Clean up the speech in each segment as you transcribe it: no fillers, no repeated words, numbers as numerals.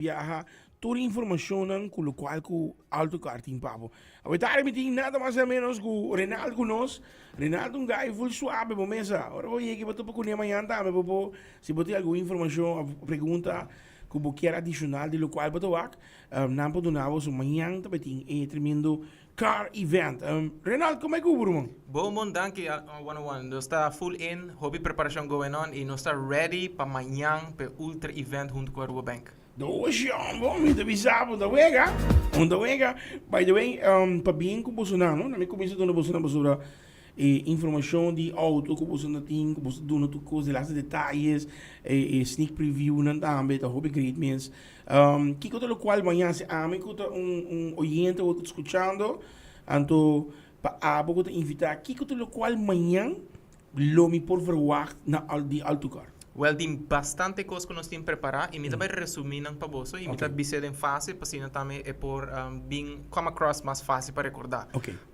Biaha tur informacionnan cu locual cu Autocar tin pa bo. Awe tarde mi tin nada mas nada menos cu Renald cu nos. Renald un guy full suave bo mesa. Ora bo yega bo topa cune mañan tambe bo por si bo tin algun informacion of pregunta cu bo kier adicional di locual bo ta wak, nan por duna bo. So mañan ta bay tin e tremendo car event. Renald como e cu bo ruman? Bon bon danki one on one. Nos ta full in, hopi preparacion going on y nos ta ready pa mañan p'e ultra event hunto cu Aruba Bank. Doshi homber, mi ta bisa bo ta wega, un ta wega. By the way, pabien cu bosonan, no? Na mi cuminsa duna bosonan pasobra e informacion di auto cu bosonan tin, cu boso ta duna tur cos, de laatste detayes, e sneak previewnan tambe ta hopi great mes. Kico ta locual mañan si ami cu ta un oyente o ta scuchando, anto pa abo cu ta invita, kico ta locual mañan lo mi por verwacht na di Altucar? Wel, tin bastante cos cu nos tin prepara y mi ta bay resumi nan pa boso y mi ta bis'e den fase pa asina tambe e por bin come across mas facil pa recorda.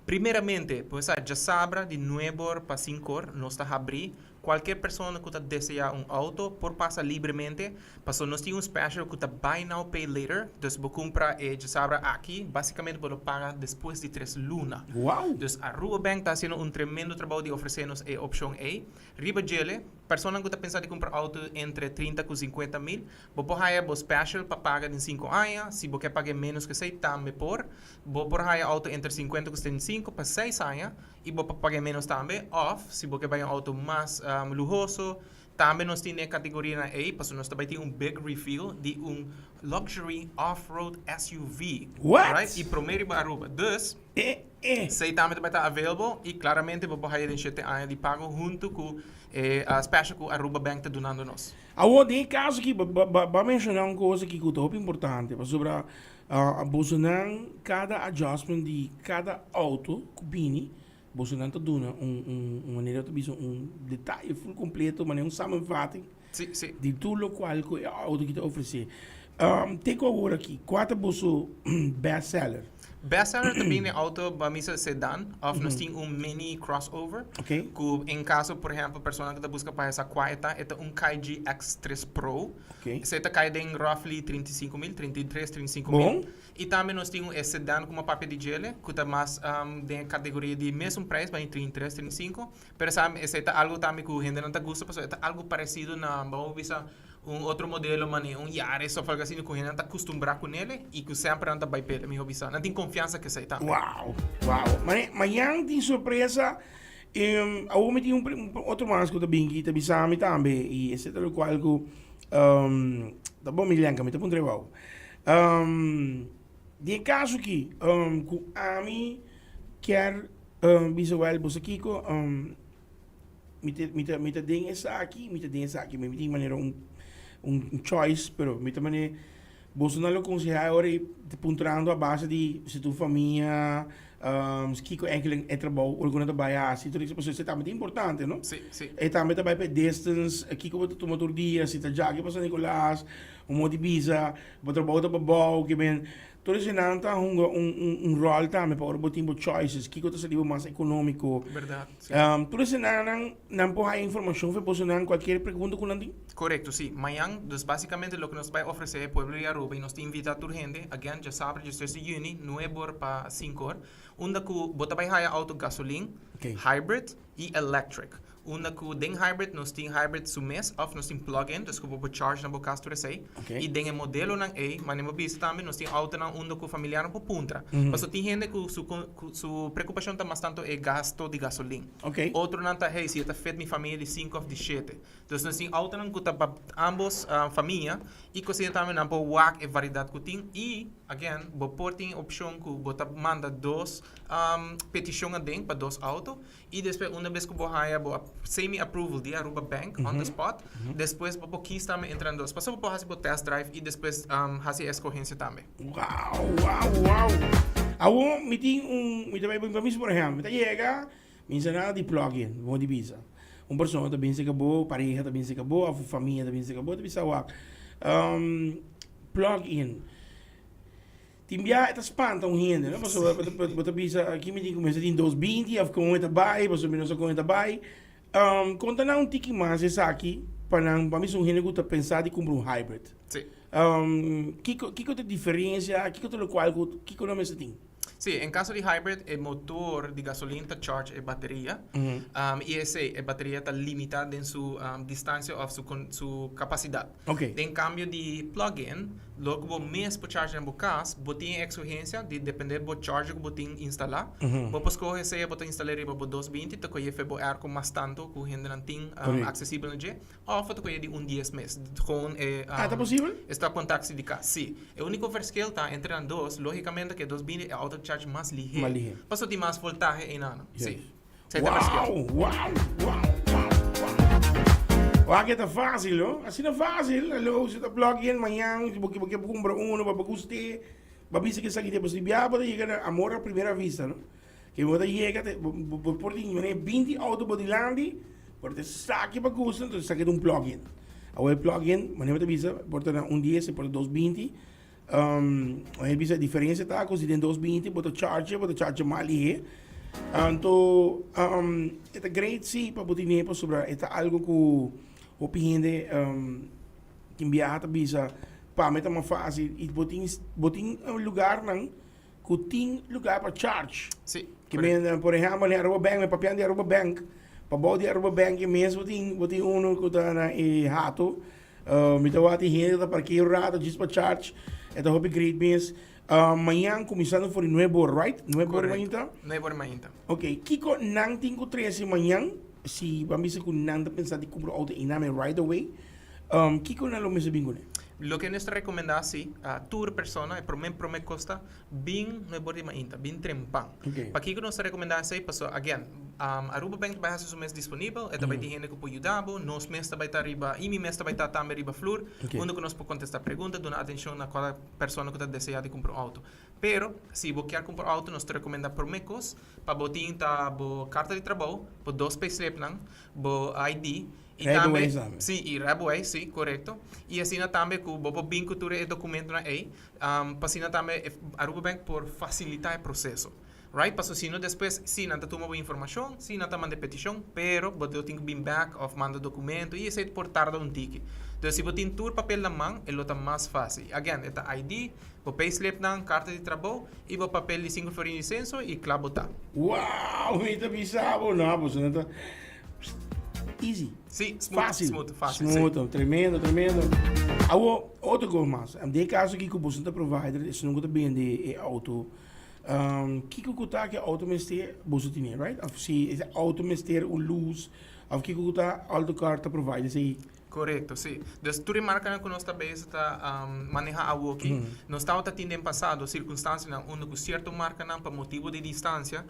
Primeramente, bo sa djasabra di nuebor pa cincor nos ta habri. Cualkier persona cu ta desea un auto por pasa libremente, paso nos tin un special cu ta buy now pay later, dus bo cumpra e djasabra aki, basicamente bo lo paga despues di tres luna. Wow! Dus Aruba Bank ta haciendo un tremendo trabou di ofrece nos e opcion ey. Riba djele, personanan cu ta pensa di cumpra auto entre 30 cu 50 mil, bo por haya bo special pa paga den cinco aña, si bo ke paga menos cu esey tambe por. Bo por haya auto entre 50 cu 75 pa seis aña y bo por paga menos tambe, of si bo ke bay un auto mas luhoso, tambe nos tin e categorianan ey, pasobra nos ta bay tin un big reveal di un luxury off-road SUV. What? Right? Y prome riba Aruba. Dus, esey tambe ta bay ta available y claramente bo por haya den shete aña di pago hunto cu e special cu Aruba Bank ta dunando nos. Awor, den e caso aki, bo a menciona un cosa aki cu ta hopi importante, pasobra Bosonan kada adjustment di kada auto ku bini, bosonan ta duna un un un manera ta bisa un detaye full completo, manera un samenvatting Sí, sí. di tur lokual ku e auto ki ta ofresé. Te ku awor aki, kua ta boso best seller? Best seller ta bini auto ba misa sedan of nos tin un mini crossover. Ok. Ku en kaso por ehempel persona ku ta buska pa esa kua e ta, e ta un Kaiji X3 Pro. Ok. Esei ta kai den roughly 35 mil, 33, 35 mil. Bon. I tambe nos tin un e sedan ku mi a papia di djele, ku ta mas den e kategoria di mesun prijs, bani 33, 35. Pero sa esei ta algu tambe ku hendenan ta gusta pasobra e ta algu paresido na, bamo bisa, un otro modelo manera un Yaris of algu asina ku hendenan ta kustumbrá kunele i ku semper nan ta bai p'e, miho bisa. Nan tin konfiansa ku esei tambe. Wow, wow. Mane, mañan tin sorpresa. Awor mi tin un otro mas ku ta bin aki ta bisa mi tambe i esei ta lokual ku ta bon mi lenka mi ta puntra e wou. Den e kaso aki ku ami kier bisa wèl bo sa kiko mi ta mi ta mi ta den esaki mi ta den esaki mi tin manera un un choice pero mi ta manera Boso nan lo konsehá e ora ei puntrando a base di si tur famia, kiko enkele e trabou ora ku nan ta bai hasi, tur esei, pasobra esei tambe ta importante, no? Sí, sí. E tambe ta bai pa e distance, kiko bo ta tuma tur dia, si ta djaki pa San Nicolas, un modo di bisa, bo trabou ta pa bou, ke men, tur eseinan ta hunga un un un ròl tambe pa ora bo tin bo choices, kiko ta sali bo mas ekonómiko. Bèrdat, sí. Tur eseinan nan por haña informashon for bosonan kualkier pregunta ku nan tin? Korekto, sí. Mañan, dus básikamente loke nos ta bai ofresé e pueblo di Aruba i nos ta invitá tur hende, again, djasabra diestres di yüni, nuebe or pa sinku or, unda ku bo ta bai haya outo gasolin, hybrid i electric. Unda ku den hybrid nos tin hybrid su mes òf nos tin plug-in, dus ku bo por charge na bo kas tur esei. I den e modelonan ei, manera bo bisa tambe, nos tin outonan unda ku familiarnan por puntra. Pasobra tin hende ku su ku su preokupashon ta mas tantu e gasto di gasolin. Otronan ta, hey, si e ta fit mi famia di sinku òf di shete. Dus nos tin autonan cu ta pa ambos famia y cu asina tambe nan por wak e variedad cu tin y again bo por tin e opcion cu bo ta manda dos peticion aden pa dos auto y despues una bes cu bo haya bo semi approval di Aruba Bank on the spot despues bo por kies tambe entre nan dos pasobra bo por haci bo test drive y despues haci e escogencia tambe. Wow wow wow awor mi tin un mi ta bay pa mi por ehempel mi ta yega Mi sa nada di plug-in, bo di bisa. Un persona ta bin cerca bo, pareha ta bin cerca bo, of famia ta bin cerca bo, ta bisa wak, plug-in. Tin bia e ta spanta un hende, no? Pasobra bo ta bisa, aki mi tin ku mester tin 220 of kon e ta bai, pasobra mi no sa kon e ta bai. Konta nan un tiki mas esaki pa nan, pa mi sa un hende ku ta pensa di kumpra un hybrid. Sí. Kiko kiko ta e diferencia? Kiko ta locual cu kiko nan mester tin? Sí, en caso di hybrid e motor di gasolin ta charge e bateria y esey e bateria ta limita den su distancia of su su capacidad. Den cambio di plug-in lo cu bo mes por charge den bo cas bo tin e exigencia di depende bo charger cu bo tin instala bo por scoge sea bo ta instala riba bo 220 ta coye fe bo airco mas tanto cu hendenan tin accesibel na dje Of ta koye di un dies mes. Gewoon e Ah, ta posibel? E stopcontact si di cas. Si. E unico verschil ta entre nan dos, logicamente cu e 220 e auto charge mas lihe. Mas lihe. Paso tin mas voltahe eynan. Yes. Si. Esey ta e verschil. Wow, wow, wow, wow, wow. Wak e ta facil, no? Asina facil. Alo, si ta plug in mañan, si bo ke bo ke cumpra uno, bo guste, bo bisa cu esaki ta posible. Bia bo ta yega na amor a primera vista, no? Ke bo ta yega te bo bo por tin manera 20 auto bo dilanti, por te saki pa gusta, entonces saki ta un plug-in. Awor e plug-in, manera bo ta bisa, por ta na un dies, por ta dos 20. Um, e bisa diferencia ta ku si den dos 20 bo ta charge, bo ta charge mas lihe. Anto, um, e ta great si pa bo tine pasobra e ta algo ku hopi hende um, tin biaha ta bisa pa mi ta mas fácil i bo tin bo tin lugarnan ku tin lugar pa charge. Sí, Ke men, por ehempel, den Aruba Bank, mi papian di Aruba Bank, pabou di Aruba Bank e mes bo tin, bo tin uno ku ta na e hato. Uh, mi ta wak tin hende ta parkeer un rato djis pa charge. E ta hopi great mes. Uh, mañan kuminsando for di nuebe ora, right? Nuebe ora Correcto. mainta? Nuebe ora mainta. Ok, kiko nan tin ku trese mañan? Si ban bisa ku nan ta pensa di kumpra outo einan right away. Um, kiko nan lo mester bin kuné? Loke nos ta rekomendá si, a tur persona, e promé promé kos ta, bin no e bor di mainta, bin trempan. Okay. Pakiko nos ta rekomendá esei? Pasobra, again, um, Aruba Bank ta bai hasi su mes disponibel, e ta bai tin hende ku por yuda bo, nos mes ta bai ta riba, i mi mes ta bai ta tambe riba flur, Okay. unda ku nos por kontestá pregunta, duna atenshon na kada persona ku ta deseá di kumpra un outo. Pero, si bo kier kumpra un outo, nos ta rekomendá promé kos pa bo tin ta bo karta di trabou, bo dos payslipnan, bo ID, I tambe, Rijbewijs tambe. sí, i rijbewijs, sí, korekto. I asina tambe ku bo por bin ku tur e dokumentonan ei, pa asina tambe e Aruba Bank por fasilitá e proseso. Right? Pasobra si no despues, sí, nan ta tuma bo informashon, sí, nan ta manda e petishon, pero bo lo tin ku bin bèk òf manda dokumento i esei por tarda un tiki. Entonces, si bo tin tur papel na man, e lo ta mas fásil. Again, e ta ID, bo payslipnan, karta di trabou i bo papel di sinku florin di senso i kla bo ta. Wow! Mi ta bisa bo, no, boso no ta. Easy. Sí, smooth, Fácil. smooth, fácil. Smooth, sí. tremendo, tremendo. Awo, otro cosa mas. Den e caso aki cu boso ta provider, esun cu ta bende e auto. Um, kiko cu ta cu e auto mester, boso tine, right? Of si e auto mester un luz, of kiko cu ta Alto Car ta provide esey. Korekto, sí. Dus tur e markanan ku nos ta bezig ta manehá awoki, nos tabata tin den pasado sirkunstansianan unda ku sierto markanan pa motibu di distansia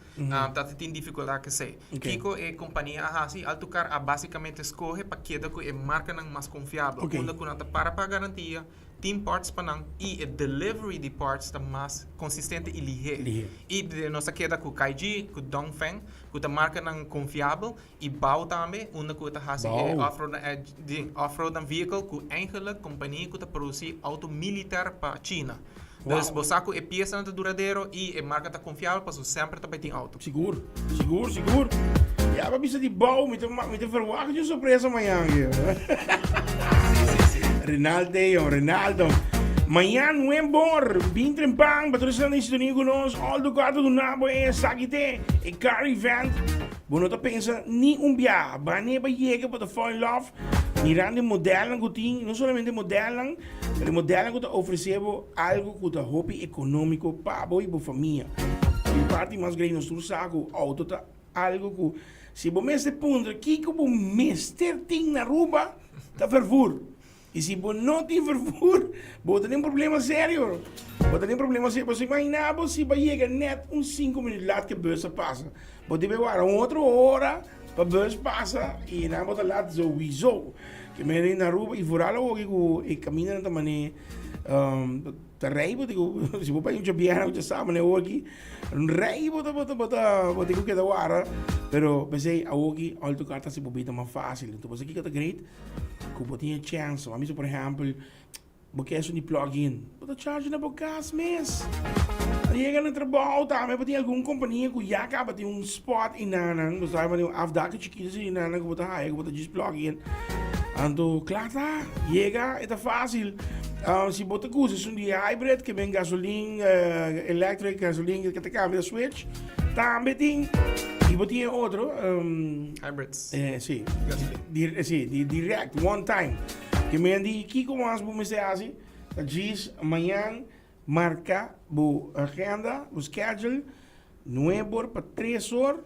ta tin difikultat ku esei. Kiko e kompania a hasi? Altucar a basikamente skohe pa keda ku e markanan mas konfiabel, unda ku nan ta para pa garantia, tin parts pa nan i e delivery di parts ta mas konsistente i lihé. I nos a keda ku Kaiji, ku Dongfeng, ku ta markanan konfiabel I bou tambe, unda ku ta hasi e off-road di off-road vehicle ku eigenlijk kompania ku ta produsi auto militar pa China. Dus bo sa ku e piesanan ta duradero i e marka ta konfiabel pasobra semper ta bai tin auto. Sigur, sigur, sigur. Ya pa bisa di bou, mi ta mi ta verwagt un sorpresa mañan. Si, si, si. Rinaldo, Rinaldo. Mañan nuebor, bin trempan, pa tur esnan den sintonia ku nos, all the cuatro duna bo e esaki te, e car event. Bo no ta pensa ni un biaha. Ban'e pa yega pa ta fall in love mirando e modelnan ku tin, no solamente modelnan, pero e modelnan ku ta ofresé bo algu ku ta hopi ekonómiko pa bo i bo famia. E parti mas grei nos tur sa ku outo ta algu ku si bo mester puntra kiko bo mester tin na Aruba ta vervoer. I si bo no tin vervoer, bo ta den problema serio. Bo ta den problema serio. Pasobra imagina bo si bo a yega net un sinku minuut laat ku e bus a pasa. Bo debe wara un otro ora pa bus pasa i nan bo ta laat souiso. Ke mende na Aruba i vooral awoki ku e kamindanan ta mane ta rei bo tin ku si bo bai un djabièrnè un djasábado awoki rei bo ta bo ta bo ta bo tin ku keda wara. Pero p'esei awoki Alto Car ta hasi bo bida mas fásil. Enton bo sa kiko ta great? Ku bo tin e chèns. Bo a misa por ehèmpel, bo ke esun di plug in, bo ta charge na bo kas mes. A yega na trabou tambe bo tin algun kompania ku ya kaba tin un spòt enanan, bo sa un afdakje chikitu asina enanan ku bo ta haya ku bo ta djis plug in. Anto kla ta, yega e ta fásil. Si bo ta gusta esun di hybrid ke ben gasolin, electric, gasolin ke ta cambia switch, tambe tin. Y bo tin e otro. Hybrids. Si. Si, di direct, one time. Ke men di kiko mas bo mester hasi? Ta djis mañan marca bo agenda, bo schedule, nuebe or pa tres or.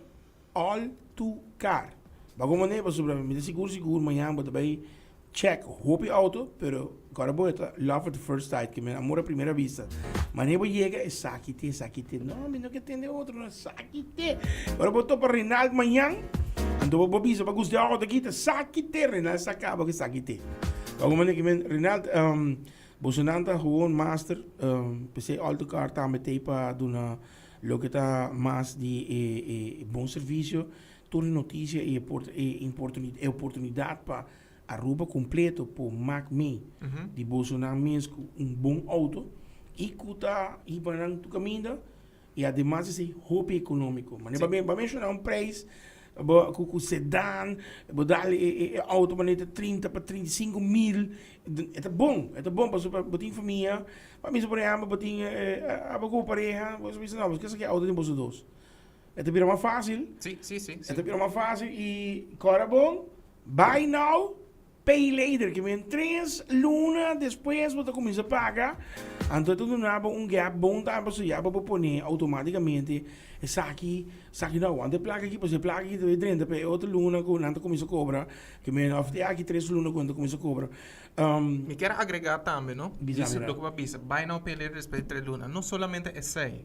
All to car. Bago manera pasobra mi ta sigur sigur mañan bo ta bay check hopi auto pero kora bo ta love at the first sight ke men amor a primera vista. Manera bo yega esaki te esaki te no mi no ke tende otro no esaki te. Ora bo topa Renald mañan anto bo bo bisa bo gusta e auto aki ta esaki te Renald sa caba ku esaki te. Bago manera ke men Renald bosonan ta gewoon master p'esei all to car tambe t'ey pa duna Loke ta mas di e bon servisio, tur e notisia i e oportunidat pa Aruba kompleto por mak mee di bosonan mes ku un bon outo i ku ta hiba nan tur kaminda i ademas esei hopi ekonómiko. Manera bo a menshoná un preis bo ku sedan bo dal e outo manera ta 30 pa 35 mil e ta bon e ta bon pasobra bo tin famia. Pa mi por ehempel bo tin abo ku bo pareha, bo bisa no, bo kesa ki auto tin boso dos. E ta bira mas fácil. Sí, sí, sí. E ta bira mas fácil i kòrda bon, buy now, pay later. Ke men tres luna despues bo ta kuminsá paga, anto e ta duna bo un gap bon tambe pasobra ya bo por pone outomátikamente esaki, esaki no awanta e plaka aki, pasobra e plaka aki ta bai drenta pa e otro luna ku nan ta kuminsá kobra, ke men òf te aki tres luna ku nan ta kuminsá kobra. Mi kier agrega tambe, no? Bisa mi, Loke bo a bisa, buy now pay later despues di tres luna. No solamente esey.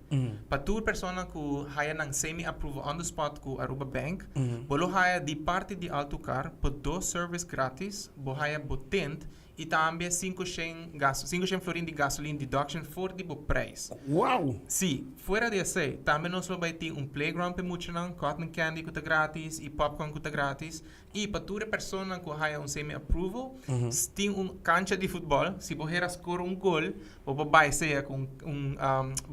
Pa tur persona cu haya nan semi approval on the spot cu Aruba Bank, bo lo haya di parti di Alto Car pa dos service gratis, bo haya bo tint y tambe 500 gas, 500 florin di gasoline deduction for di bo prijs. Wow! Si, fuera di esey, tambe nos lo bay tin un playground p'e muchanan, cotton candy cu ta gratis y popcorn cu ta gratis. I pa tur e personanan ku haya un semi approval, tin un kancha di futbòl. Si bo hera skor un gol, bo por bai sea ku un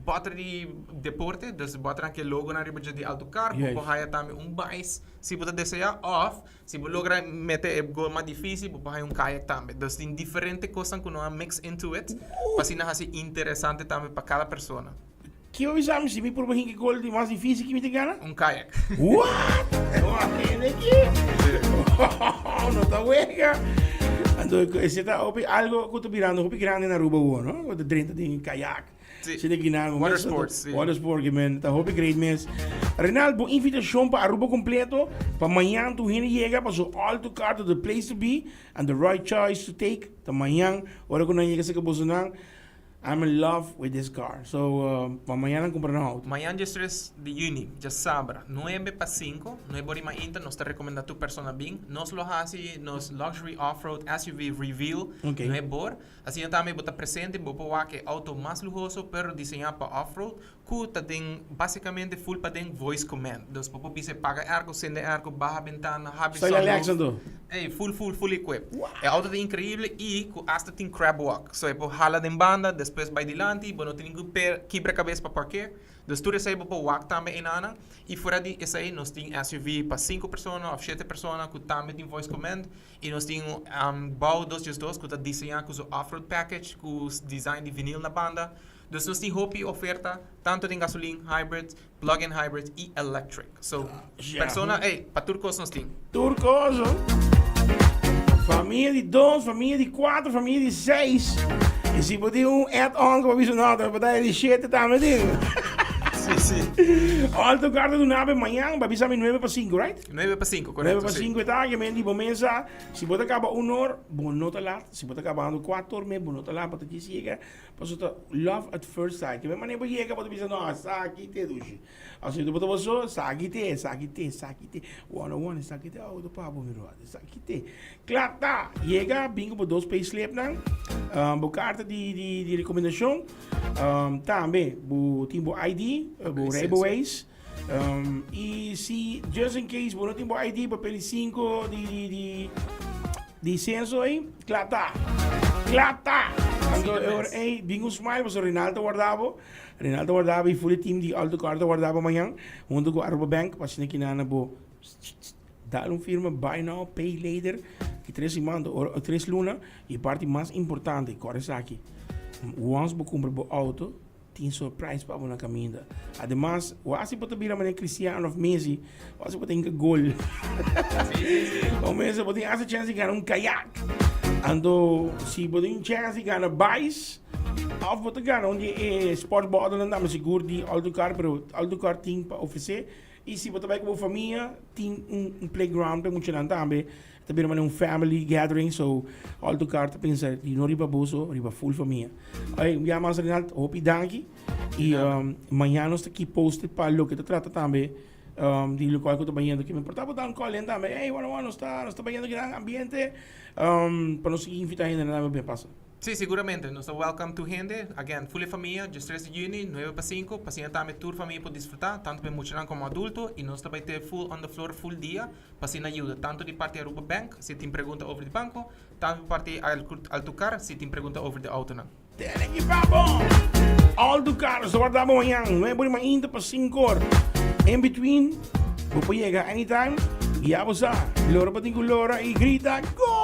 bòter di deporte, dus bòternan ku e logonan riba dje di Alto Kar. Bo por haya tambe un bais si bo ta deseá òf si bo logra mete e gol mas difísil, bo por haya un kayak tambe. Dus tin diferente kosnan ku nan a mix into it pa asina hasi interesante tambe pa kada persona. Ki bo bisa mi si mi purba hinka gol di mas dificil ki mi ta gana? Un kayak. What? Wahene ki? No ta wega. Anto ese ta hopi algo ku ta birando hopi grande na Aruba awor, no? Ku ta drenta den kayak. Sí. Sinte kinan Water sports, sí. Water sport ki men ta hopi great mes. Renald, bo invitacion pa Aruba completo pa mañan tur hende yega paso all to car to the place to be and the right choice to take ta mañan ora ku nan yega seka bosonan. I'm in love with this car. So, pa mañana cumpra nan auto. Mañan 13 di juni, djasabra, nuebe pa cinco, nuebe ora mainta, nos ta recomenda tur persona bin. Nos lo haci nos luxury off-road SUV reveal nuebe or. Asina tambe bo ta presente, bo por wak e auto mas luhoso pero diseña pa off-road cu ta den basicamente full paden voice command. Dus bo por bisa e paga airco, cende airco, baha bentana, habri Soy sunroof. Alexa anto. Ey, full full full equipped. E auto ta increíble y cu hasta tin crab walk. So e por hala den banda, despues bay dilanti, bo no tin ningun kibra cabes pa parkeer. Dus tur esey bo por wak tambe enanan. Y fuera di esey nos tin SUV pa cinco persona of shete persona cu tambe tin voice command. Y nos tin un Bau 212 cu ta diseña cu su off-road package cu design di vinyl na banda. Dus nos tin hopi oferta, tanto den gasolin, hybrid, plug-in hybrid y electric. So, persona, ey, pa tur cos nos tin. Tur cos, oh. Famia di dos, famia di cuatro, famia di seis. Y si bo tin un add-on cu bo bisa no, ta bo ta di shete tambe tin. Sí, sí. Alto Carta du Nabe mañan, ba bisa mi nuebe pa cinco, right? Nuebe pa cinco, correcto. Nuebe pa cinco e ta, que men di bo mesa, si bo ta caba un or, bo no ta laat. Si bo ta cabando cuatro or, me bo no ta laat, bo ta djis yega. Pasobra ta love at first sight. Ke manera bo yega bo ta bisa no esaki te dushi. Asina bo ta boso esaki te, esaki te, esaki te. One on one esaki te auto pa bo mi brother. Esaki te. Kla ta. Yega bin ku bo dos payslipnan, bo karta di di di rekomendashon, tambe bo tin bo ID, bo rijbewijs. I si just in case bo no tin bo ID, papel di 5 di di di di censo ei, kla ta. Kla ta. Anto e ora ei bin un smile pasobra Rinaldo ta warda bo. Rinaldo ta warda bo i full e team di Alto Car ta warda bo mañan hunto ku Aruba Bank pa asina ki nan bo dal un firma buy now pay later. Tres siman ta ora tres luna y parti mas importante kor esaki once bo cumpra bo auto tin surprise pa bo na caminda. Ademas wasi bo ta bira manera Cristiano of Messi wasi bo ta hinca gol o mester bo tin hasta chance di gana un kayak anto si bo tin chance di gana bais of bo ta gana un di e sport bottle nan tambe sigur di Alto Car pero Alto Car tin pa ofrece. Y si bo ta bay cu bo famia, tin un playground pa e muchanan tambe. Ta bira manera un family gathering, so Alto Car ta pensa di no riba bo so, riba full famia. Ay, un bia mas Renald, hopi danki. Y mañana nos ta keep posted pa loke ta trata tambe di locual cu ta bayendo. Ke mi por ta bo dan call in tambe, hey, bueno, bueno, nos ta, nos ta bayendo gran ambiente, pa nos sigui invita hendenan tambe bin pasa. Sí, seguramente. Nos ta welcome tur hende. Again, full e famia, diestres di juni, nuebe pa sinku. Pa asina tambe tur famia por disfruta, tanto pa e muchanan como adulto. Y nos ta bay te full on the floor full dia pa asina yuda. Tanto di parti Aruba Bank, si tin pregunta over di banco, tanto pa parti Altucar, si tin pregunta over di autonan. Tene ki pa bo! Altucar, nos ta warda bo mañan, nuebe di mainta pa sinkor. In between, bo por yega anytime. Y ya bo sa, lora bo tin cu lora y grita, Gol!